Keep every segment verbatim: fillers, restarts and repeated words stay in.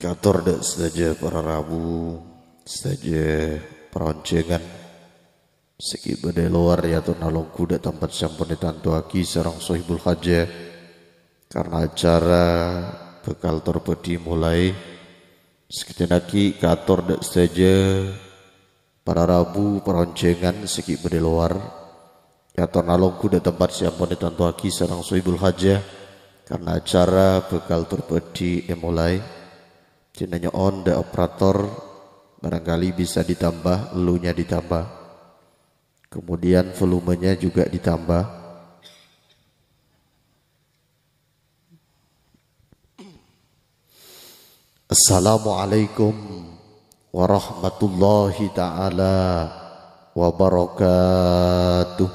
Kator dâ' sadhâjâ para rabu, sadhâjâ para onjhângan sè ghi' bâdâ è lowar, yâ, atorra longghu dâ' tempat sè ampon ètantowaghi sareng sohibul hajah, karna acara bhâkal tor bhâdhi molaè. Sakejjhâ' aghi' kator dâ' sadhâjâ para rabu, para onjhângan sè ghi' bâdâ è lowar, yâ, atorra longghu dâ' tempat sè ampon ètantowaghi sareng sohibul hajah, karna acara bhâkal tor bhâdhi èmolaè. Jhâ' nyo'on dâ' operator, barangkali bisa ditambah, lu-nya ditambah. Kemudian volumenya juga ditambah. Assalamualaikum warahmatullahi ta'ala wabarakatuh.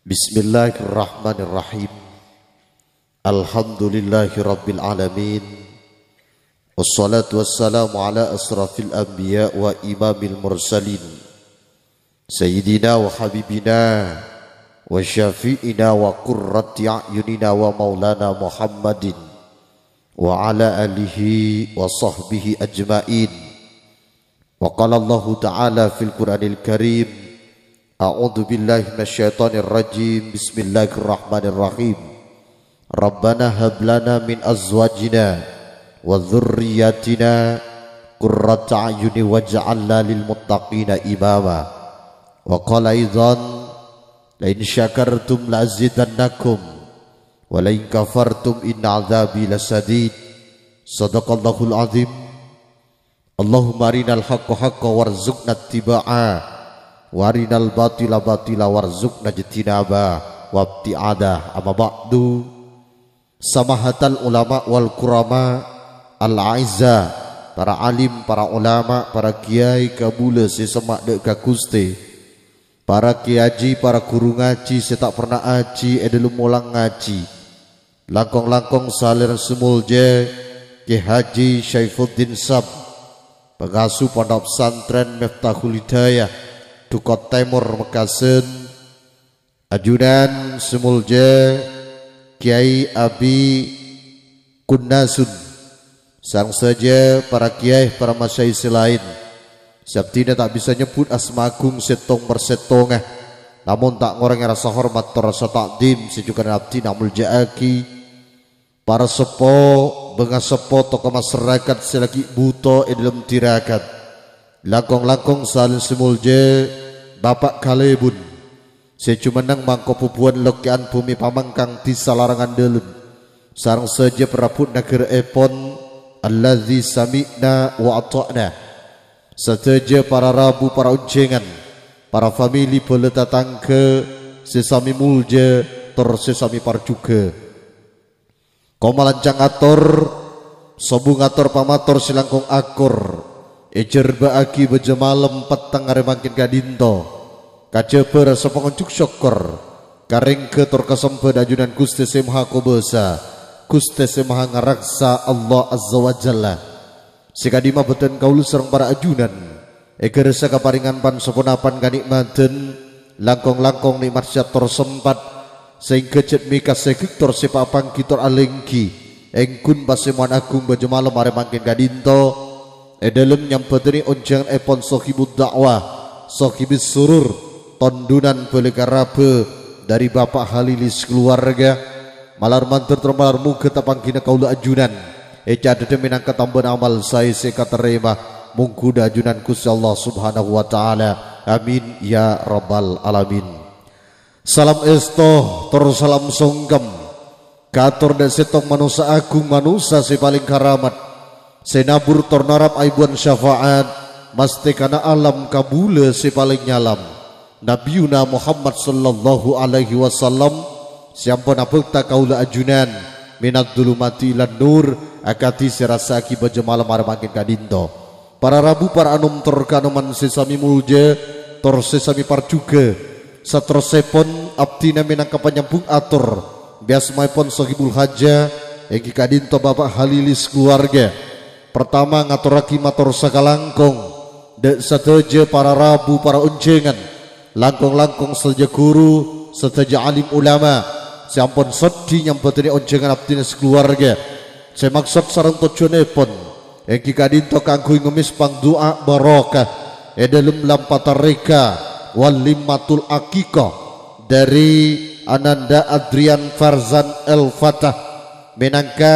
Bismillahirrahmanirrahim. Alhamdulillahirabbil alamin. Wassalatu wassalamu ala asyrafil anbiya wa imamil mursalin, sayyidina wa habibina wa syafi'ina wa qurrati a'yunina wa maulana Muhammadin wa ala alihi wa sahbihi ajma'in. Wa qala Allahu ta'ala fil Qur'anil Karim, a'udzu billahi minasyaitonir rajim. Bismillahirrahmanirrahim. Rabbana hab lana min azwajina wa dzurriyyatina qurrata a'yuni waj'alna lil muttaqina imama. Wa qala aidzan, la in syakartum la azidannakum, wa la in kafartum inna adzabi lasyadid. Shadaqallahul azim. Allahumma arinal haqqa haqqa warzuqna ittiba'a, wa arinal batila batila warzuqna ijtinaba, wa ibti'ada. Amma ba'du, samahatal ulama wal kurama al a'izza, para alim, para ulama, para kiyai kaulâ sè semma' dâ' ka Ghustè, para kiyai, para ghuru ngajhi sè ta' perna ajhi è dhâlem molang ngajhi, langkong-langkong salèrana sè molja Kè Haji Syaifuddin Sab, pangasuh Pondok Pesantren Miftahul Hidayah, Dukot Tèmor, Mekkasân, ajunan sè molja Kiyai Abi Kunnasun, sareng sadhâjâ para kiyai, para masyayikh sè laèn. Sè abdhina ta' bisa nyebbhut asma agung sèttong per sèttongnga, namong ta' ngorangè rasa hormat tor rasa ta'dhim sè jhughân abdhina amolja'aghi para seppo, bângaseppo, tokoh masarakat sè la ghi' bhuto è dhâlem tirakat. Langkong-langkong salèrana sè molja Bapa' Kalèbun, sè jumenneng mangkobhubhuwân lokkè'an bhumè pamangkang dhisa larangan dhâlem, sareng sadhâjâ parabhu naghârâèpon, alladzi sami'na wa ata'na. Sadhâjâ para rabu, para onjhângan, para famili bhâlâ tatangghâ sè samè molja tor sè samè parjhughâ. Koma lancang ator, sobung ator pamator sè langkong akor, èjhârbâ'âghi bâjâ malem petteng arè mangkèn ka'dinto. Kajhâbhâ rasa pangonjhuk sokkor, karèngghâ tor kasembhâ dâ' ajunan Ghustè Sè Maha Kobâsa, Ghustè Sè Maha Ngaraksa, Allah Azza wa Jalla. Sè ka'dimma bâdhân kaulâ sareng para ajunan èghârâsa kaparèngan pan-saponapan kanè'madhân, langkong-langkong nè'mat sèhat tor sempat, saèngghâ jhât mèka sè ghi' tor sè papangghi tor alèngghi, ènggun pasèmowan agung bâjâ malem arè mangkèn ka'dinto, è dhâlem nyambhâdhâni onjhânganèpon sohibud da'wah, sohibis surur, tondhunan bhâlâ karabhâ dhâri Bapa' Halili sakalowarga. Malar mandhâr tor malar moghâ tapangghina kaulâ ajunan ècadhâddhâ mènangka tambâna amal saè sè èkatarèma, mongghu dâ' ajunan Ghustè Allah Subhanahu wa Ta'ala. Amin, ya Rabbal Alamin. Salam èsto tor salam songkem, kator dâ' sèttong manossa agung, manossa sè palèng karamat, sè nabur tor narap aèbuwân syafa'at, mastèkana alam kabulâ sè palèng nyalam, Nabiyuna Muhammad sallallahu alaihi wasallam, sè ampon abhâkta kaulâ ajunan minadz-dzulumati ilan nur, akadhi sè èrassa'aghi bâjâ malem arè mangkèn ka'dinto. Para rabu, para anom tor kanoman sè samè molja, tor sè samè parjhughâ. Saterrossèpon, abdhina mènangka panyambhung ator bi' asmaèpon sohibul hajah, èngghi ka'dinto Bapa' Halili sakalowarga. Partama, ngatorraghi mator sakalangkong dâ' sadhâjâ para rabu, para onjhângan, langkong-langkong sadhâjâ ghuru, sadhâjâ alim ulama sè ampon seddhi nyambhâdhâni onjhângan abdhina sakalowarga. Sè maksod sareng tojjhuwânnèpon èngghi ka'dinto kaangghuy ngemmès pangdu'a barokah è dhâlem lampa tarèka walimatul aqiqah dhâri Ananda Adrian Farzan El Fatah mènangka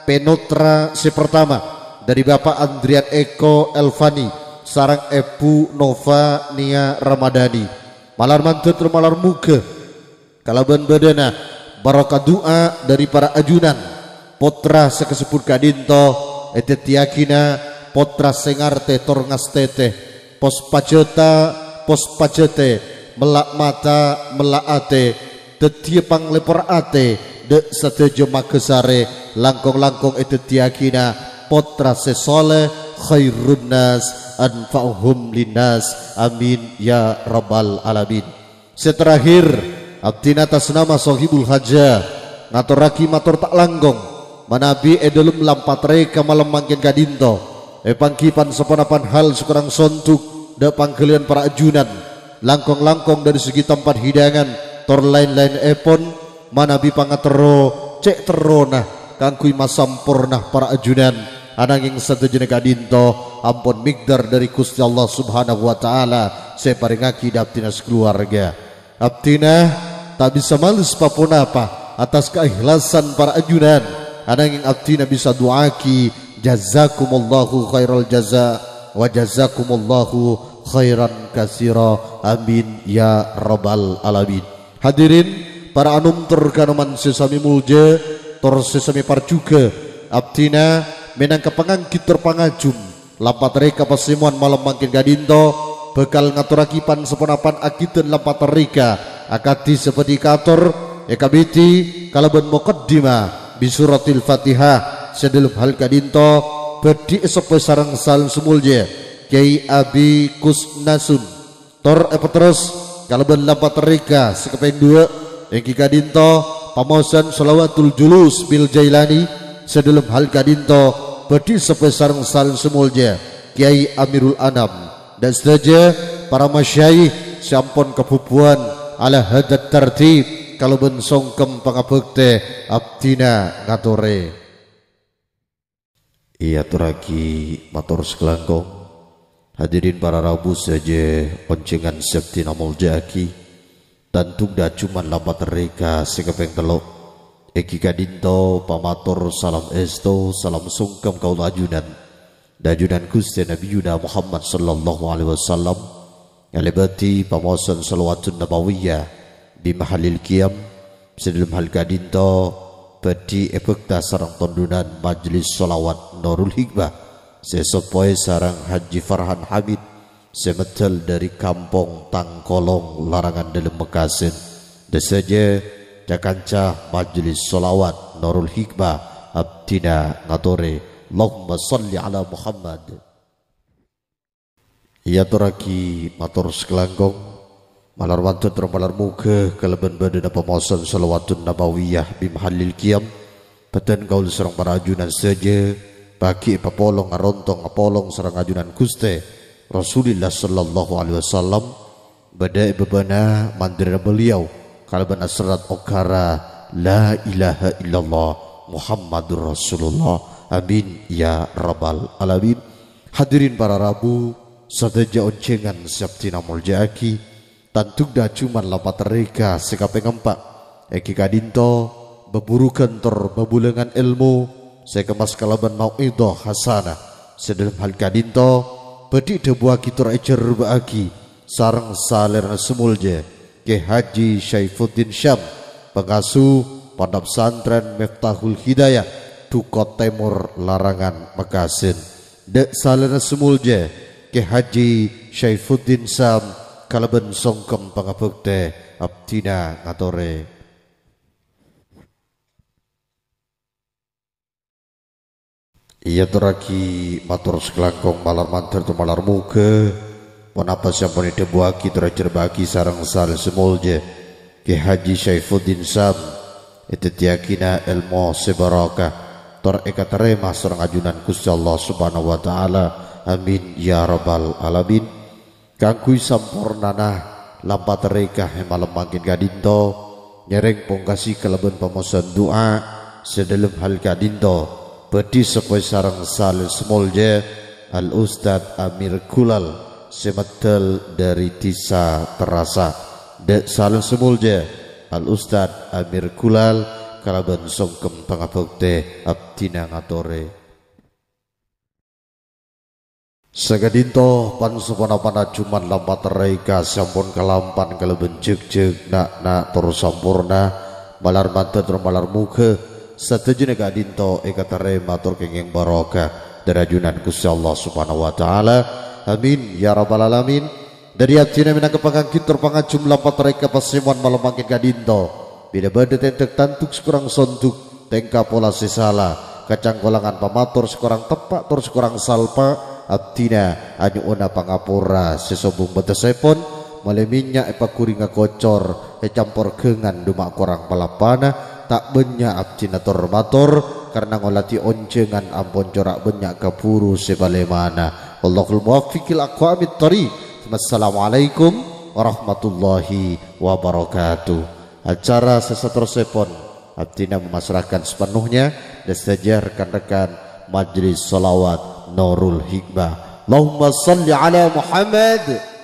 pènotra sè partama dhâri Bapa' Andrian Eko Elvani sareng Èbhu Nova Nia Ramadhani. Malar mandhâr, malar moghâ kalabân bâdâna barokah du'a dhâri para ajunan, pottra sè kasebbhut ka'dinto èdhâddhiyâghina pottra sè ngartè tor ngastètè, pos pajhâta, pos pajhâtè, mella' mata, mella' atè, dhâddhiyâ panglèpor atè dhâ' sadhâjâ maghâsarè, langkong-langkong èdhâddhiyâghina pottra sè sholeh, khairun nas anfa'uhum linnas. Amin ya rabbal alamin. Sè terakhir, abdhina atas nama Sohibul Haja ngatorraghi mator ta' langkong manabi è dhâlem lampa tarèka malem mangkèn ka'dinto èpangghi pan-saponapan hal sokorang sonduk dhâ' pangghâliyân para ajunan, langkong-langkong dhâri segi tempat hidangan tor laèn-laènèpon, manabi pangaterro cè' terrona kaangghuy masamporna para ajunan, anangèng sadhâjâna ka'dinto ampon mègdhâr dhâri Ghustè Allah Subhanahu wa Ta'ala sè èparèngaghi dhâ' abdhina sakalowarga. Abdhina ta' bisa males pa-ponapa atas kaikhlasan para ajunan, anangèng abdhina bisa du'aaghi, jazakumullahu khairal jaza wa jazakumullahu khairan katsira. Amin ya rabbal alamin. Hadirin, para anom tor kanoman sè samè molja tor sè samè parjhughâ, abdhina mènangka panganggit tor pangajum lampa tarèka pasemowan malem mangkèn ka'dinto bhâkal ngatorraghi pan-saponapan aghidhân lampa tarèka akadhi sè bhâdhi kator èkabidhi kalabân muqaddimah bi suratil Fatihah sè dhâlem hal ka'dinto bhâdhi èsoppo sareng sal sè molja Kyai Abi Kusnasun. Tor èpaterros kalabân lampa tarèka sè kapèng duwâ', èngghi ka'dinto pamaosan shalawatul julus bil Jailani sè dhâlem hal ka'dinto bhâdhi soppo sareng sal sè molja Kyai Amirul Anam. Dhâ' sadhâjâ para masyayikh sè ampon kabubuwân ala hadat tartib kalabân songkem pangabhâktè abdhina ngatorè. Èyatorraghi mator sakalangkong. Hadirin para rabu sadhâjâ onjhângan sè abdhina molja'aghi, tanto dhâ' coma lampa tarèka sè kapèng tello'. Èngghi ka'dinto pamator salam èsto, salam songkem kaulâ ajunan, dhâ' ajunan Ghustè Nabiyuna Muhammad sallallahu alaihi wasallam, ngalèbâdhi pamaosan shalawatun nabawiyah bi mahallil qiyam, sè dhâlem hal ka'dinto bhâdhi èbhâkta sareng tondhunan Majelis Shalawat Nurul Hikmah, sè èsoppowè sareng Haji Farhan Hamid, sè meddhâl dhâri Kampong Tangkolong, Larangan Dhâlem, Mekkasèn. Dhâ' sadhâjâ ca-kanca Majelis Shalawat Nurul Hikmah, abdhina ngatorè, Allahumma shalli ala Muhammad. Èyatorraghi mator sakalangkong, malar wantun tor malar moghâ kalabân bâdâna pamaosan shalawatun nabawiyah bi mahallil qiyam, bhâdhân kaulâ sareng para ajunan sadhâjâ, bhâghi èpapolong arontong apolong sareng ajunan Ghustè Rasulillah sallallahu alaihi wasallam, bâdâ è bâbâna mandhârâna beliau kalabân aserrat okara La ilaha illallah Muhammadur Rasulullah. Amin ya rabbal alamin. Hadirin para rabu, sadhâjâ onjhângan sè abdhina molja'aghi, tanto dhâ' coma lampa tarèka sè kapèng empa'. Èngghi ka'dinto bhâbhurughân tor bhâbhulângan èlmo sè èkemmas kalabân mau'idhah hasanah. Sè dhâlem hal ka'dinto bhâdhi èdhâbuwâghi tor èjhârbâ'âghi sareng salèrana sè molja Kè Haji Syaifuddin Syam, pangasuh Pondok Pesantren Miftahul Hidayah, Duko Tèmor, Larangan, Mekkasèn. Dhâ' salèrana sè molja Kè Haji Syaifuddin Syam kalabân songkem pangabhâktè, abdhina ngatorè. Èyatorraghi mator sakalangkong malar mandhâr tor malar moghâ ponapa sè ampon èdhâbuwâghi tor èjhârbâ'âghi sareng salèrana sè molja Kè Haji Syaifuddin Syam èdhâddhiyâghina èlmo sè barokah tor èkatarèma sareng ajunan Ghustè Allah Subhanahu wa Ta'ala. Amin ya rabbal alamin. Kaangghuy sampornana lampa tarèka è malem mangkèn ka'dinto, nyèrèng pongkasè kalabân pamaosan du'a sè dhâlem hal ka'dinto, Bâdhi sapè sareng salèn sè molja Al Ustad Amir Gulal sè meddhâl dhâri Dhisa Terasa. Dâ' salèn sè molja Al Ustad Amir Gulal kalabân songkem pangabhâktè abdhina ngatorè. Saka'dinto pan-saponapana Jumat lampa tarèka sampon kalampan kalabân jhâgjhâg na'-na' tor samporna, malar mandhâr tor malar moghâ sadhâjâna ka'dinto èkatarèma tor kèngèng barokah dhâri ajunan Ghustè Allah Subhanahu wa Ta'ala. Amin, ya rabbal alamin. Dhâri abdhina mènangka pangangghit tor pangajum lampa tarèka pasemowan malem mangkèn ka'dinto. Bilâ bâdâ tèndhâk tandhuk sè korang sondhuk, tèngka pola sè sala, kacangkolangan pamator sè korang teppa' tor sè korang salpa', abdhina anyo'ona pangapora sè sobung bâtessèpon, malè mènnya' èpaghuri ngakocor, ècampor ghângan dhumma' korang palappana, ta' bânnya' abdhina tor-mator, karna ngoladhi onjhângan ampon cora' bânnya' kabhuru sè palèmana. Wallahul muwaffiq ila aqwamit thoriq. Wassalamualaikum warahmatullahi wabarakatuh. Acara sè saterrossèpon, abdhina memasrahkan sepenuhnya dâ' sadhâjâ rekan-rekan Majelis Shalawat Nurul Hikmah. Allahumma shalli ala Muhammad.